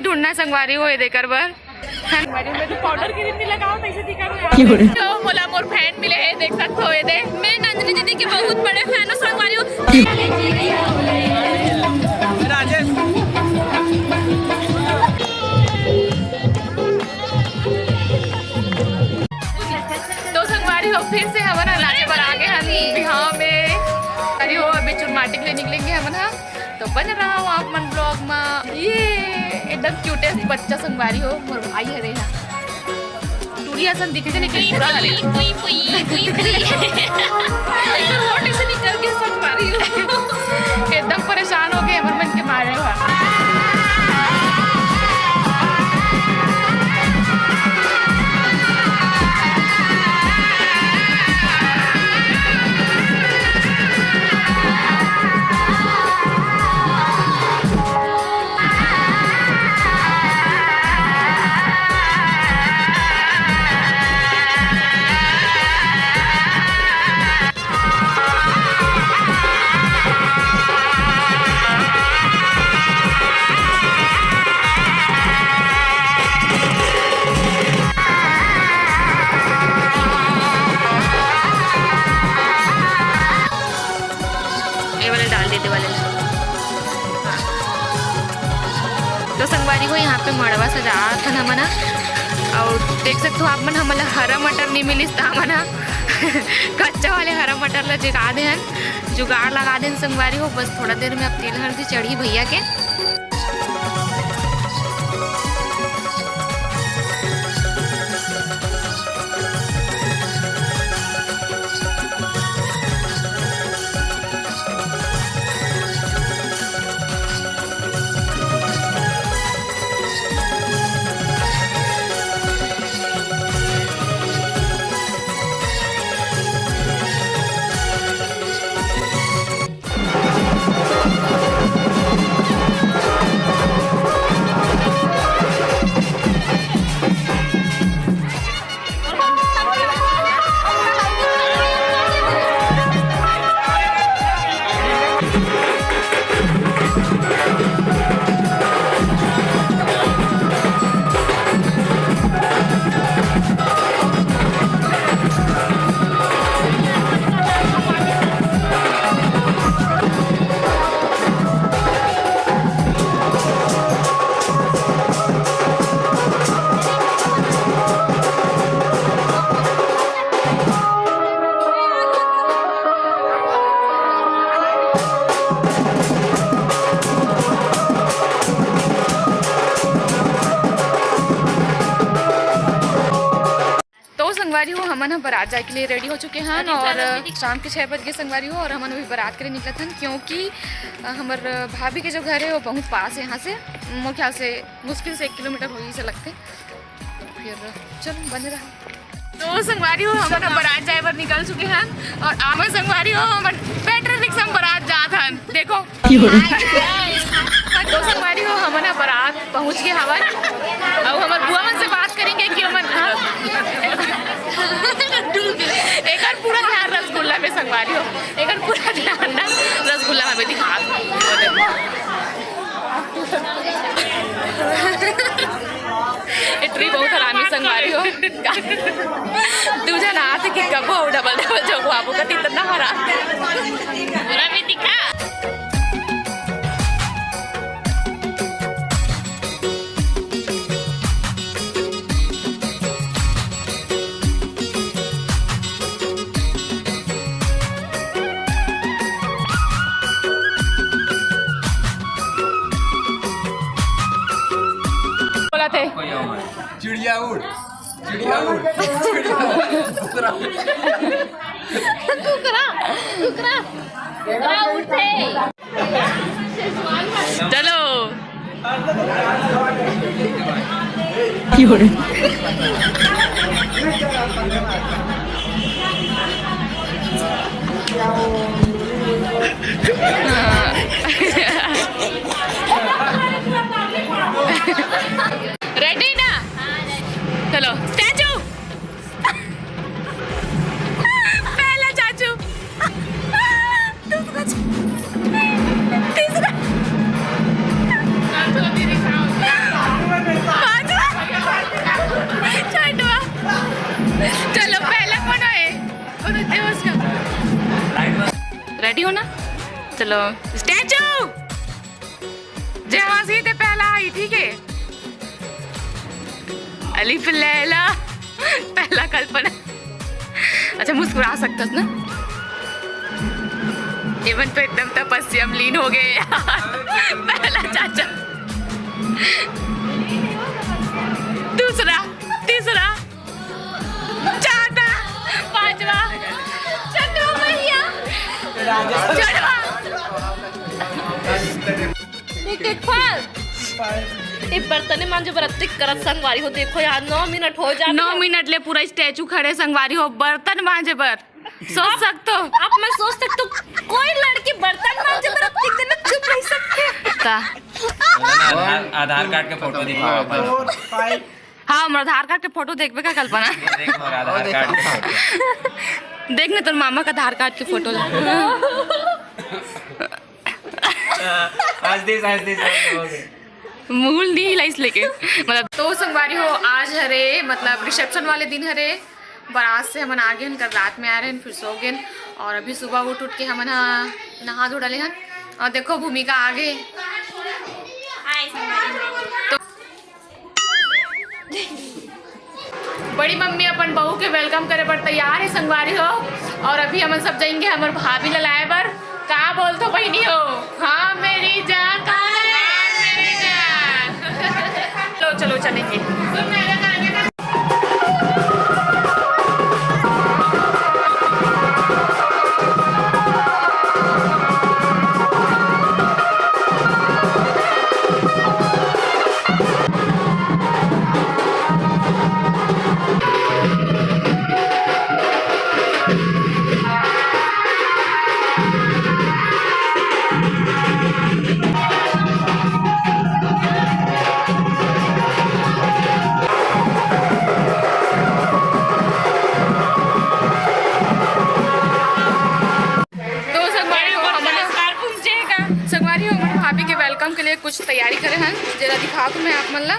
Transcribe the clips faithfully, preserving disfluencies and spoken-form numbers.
ढूंढना संगवारी हो ये देकर बर। संगवारी में तो पाउडर क्रीम नहीं लगाओ, तो ऐसे दिखा दो यार। तो मोला मोर फैन मिले है, देख सकते हो ये दे। मैं नंदिनी दीदी के बहुत बड़े फैन हूँ संगवारी हो। राजेश। तो संगवारी हो, फिर से हमन ह नाचे बर आगे हन बिहाव में। अरे हो, अभी चुरमाटी के लिए निकलेंगे हमन ह, तो बने रहो आप मन ब्लॉग में। ये एकदम क्यूटेस्ट बच्चा संगवारी हो, मोर भाई हरे हा। टूरी असन दिखते लेकिन बुरा हरे। पुई, पुई, पुई, पुई। एकर होठ ऐसे निकल के संगवारी हो। एकदम परेशान हो गए हमर मन के मारे हुआ। ये वाले डाल देते वाले। तो संगवारी हो, यहाँ पे मड़वा सजात हन हमन ह। और देख सकते हो आप मन, हमन ला हरा मटर नहीं मिलिस, त हमन ह कच्चा वाले हरा मटर ला जगा दे हन, जुगाड़ लगा दे हन संगवारी हो। बस थोड़ा देर में अब तेल हल्दी चढ़ी भैया के। तो संगवारी हो, हमन ह बारात जाए के लिए रेडी हो चुके हन और शाम के छः बज गए संगवारी हो, और हमन अभी बारात के लिए निकलत हन, क्योंकि अ, हमर भाभी के जो घर है वो बहुत पास है यहाँ से, मोर ख्याल से मुश्किल से एक किलोमीटर होही से लगथे। फिर चलो बने रहा। तो संगवारी हो, हमन ह बारात जाए बर निकल चुके हन और आमे संगवारी हो, हमन बैटरी रिक्शा में बारात जात हन। देखो, तो संगवारी हो, हमन ह बारात पहुंच गए हवन। अब हमर बुआ मन से बात करेंगे कि हमन, हाँ? एकर पूरा ध्यान रसगुल्ला में संगवारी हो, एकर पूरा ध्यान ना रसगुल्ला में दिखा। ए ट्री बहुत हरामी संगवारी हो। दू झन आथे कि कबो डबल डबल जगवाबो का इतना हरामी। पूरा भी दिखा। बोला थे। चिड़िया उड़, चिड़िया उड़, चिड़िया उड़, कुकरा। कुकरा, कुकरा, कुकरा उठे। चलो। रेडी ना? चलो, स्टैचू। पहला चाचू। दूसरा चाचू। तीसरा। चलो, पहला कौन है? वो तो देवस का। रेडी हो ना? चलो, स्टैचू। जय माँ सीते पहला आई, ठीक है? अलिफ लैला, पहला कल्पना। अच्छा, मुस्कुरा सकता ना? एमन तो एकदम तपस्या में लीन हो गए यार। पहला चाचा, दूसरा, तीसरा, चौथा, पांचवा, छठवा भैया, छठवा। एक, एक फल। ये बर्तन मांजे बर अतिक करत संगवारी हो, देखो यार, नौ मिनट हो जात नौ हे। मिनट ले पूरा स्टैचू खड़े संगवारी हो, बर्तन मांजे बर। सोच सकतो। अब मैं सोच सकतो, कोई लड़की बर्तन मांजे बर अतिक दिन चुप रह सकथे। का? आधार, आधार कार्ड के फोटो दिखाओ अपन। हाँ, हमर आधार कार्ड के फोटो देखबे का, कल्पना? ये देख, मोर आधार कार्ड के फोटो। देख ना, तोर मामा का आधार कार्ड के फोटो ला। हंस दे, हंस दे, हंस दे, हंस दे। मुंह नहीं हिलाइस लेके, मतलब। तो संगवारी हो, आज हरे, मतलब, रिसेप्शन वाले दिन हरे। बारात से हमन आ गेन, कल रात में आ रहे हैं, फिर सो गेन, और अभी सुबह उठ उठ के हमन हा नहा धो डाले हन। और देखो, भूमिका आ गए। तो बड़ी मम्मी अपन बहू के वेलकम करे बर तैयार है संगवारी हो। और अभी हमन सब जाएंगे हमर भाभी ला लाए बर। का बोलथो बहिनी हो? हाँ मेरी जान, हाँ मेरी जान। चलो चलो चलेंगे। तो संगवारी हो, हमन संगवारी हो, हमन भाभी के वेलकम के लिए कुछ तैयारी करे हन, जरा दिखाओ तो मैं आप मन ला।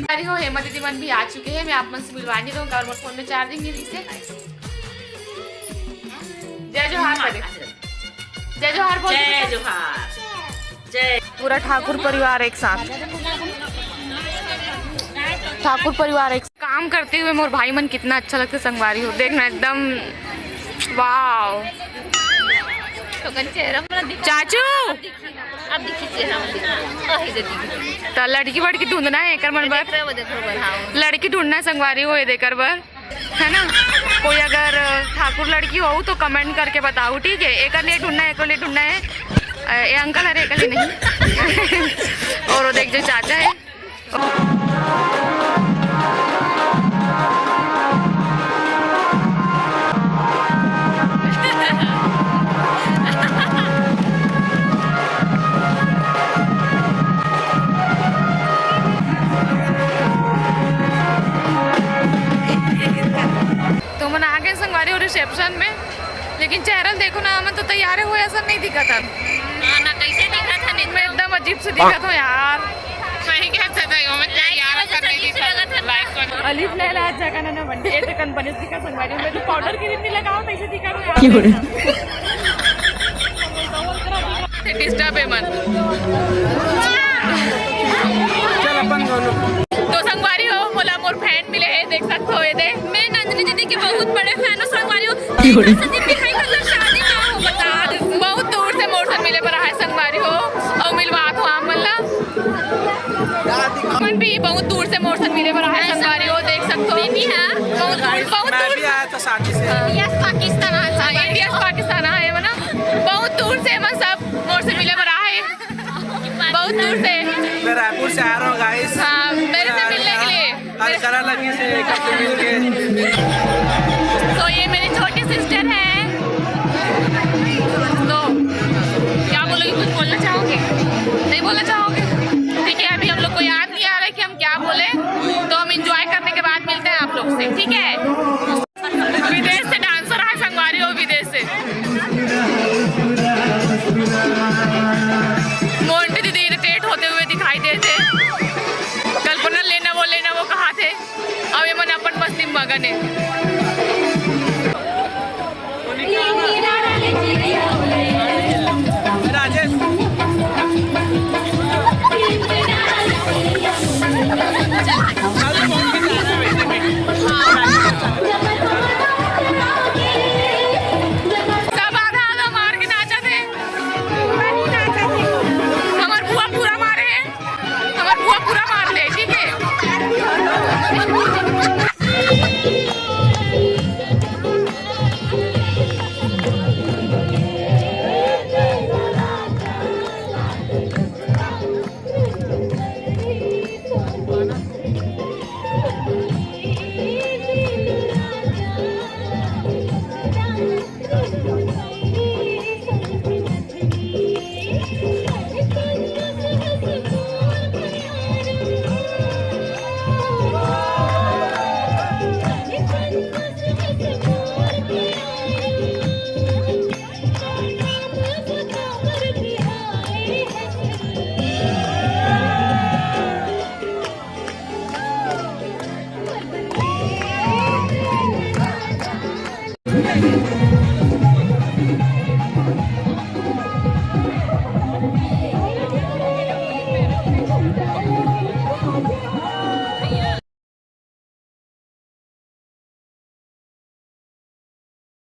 अरे हो, हेमा दीदी मन भी आ चुके हैं, मैं आप मन से मिलवा नहीं दूंगा और मोर फोन में चार्जिंग नहीं रही से। जय जोहार करे। जय जोहार बोल। जय जोहार। जय। पूरा ठाकुर परिवार एक साथ। ठाकुर परिवार एक काम करते हुए मोर भाई मन कितना अच्छा लगता संगवारी हो। देखना एकदम वाओ। तो कन चेहरा मन दिखा। चाचू। अब दिखी चेहरा मन दिखा। अहे दे दिखी। त लड़की वड़की ढूंढना है एकर मन बर। देख रहे हो, देख रहे हो, हाँ। लड़की ढूंढना है संगवारी हो, ये देकर बर। है ना? कोई अगर ठाकुर लड़की हो तो कमेंट करके बताओ, ठीक है? एकर लिए ढूंढना है, एकर लिए ढूंढना है। अ, ये अंकल हरे, एकर लिए नहीं। और वो देख जो चाचा है। तो मन आ गए संगवारी हो रिसेप्शन में, लेकिन चेहरा ल देखो ना, मन तो तैयार हुए ऐसा नहीं दिखा था। हाँ ना, कैसे दिखा था? मैं एकदम अजीब से दिखा था यार। सही कहता था, मैं तैयार ऐसा नहीं दिखा था। अलिफ लैला आज जगह ना ना बन, ये तो कंपनी दिखा संगवारी, मैं तो पाउडर क्रीम नहीं लगाओ, कैसे दिखा था यार। डिस्टर्ब है मन। चल अपन दोनों। तो संगवारी हो, मोला मोर फैन मिले है, देख सकते हो ये दे। मैं नंदिनी दीदी के बहुत बड़े फैन हूँ संगवारी हो। की हो रही? शादी में है, मतलब शादी में हो, बता दे। बहुत दूर से मोर से मिले बर आए संगवारी हो, और मिलवा दो आप मन ला। मन भी बहुत दूर से मोर से मिले बर आए संगवारी हो, देख सकते हो। मैं भी हाँ। बहुत दूर, बहुत मैं दूर भी से। आया था शादी से। हाँ। यस, पाकिस्तान आया था। हाँ, इंडिया से पाकिस्तान आए हो ना। तो ये मेरी छोटी सिस्टर है। तो क्या बोलोगे, कुछ बोलना चाहोगे? नहीं बोलना चाहोगे? ठीक है, अभी हम लोग को याद नहीं आ रहा है कि हम क्या बोले, तो हम एंजॉय करने के बाद मिलते हैं आप लोग से, ठीक है? विदेश से डांसर है संगवारी हो, विदेश से। मोंटी दीदी इरिटेट होते हुए दिखाई देते। कल्पना लेना वो लेना वो कहा थे। अब ये मन अपन मस्ती में मगन है।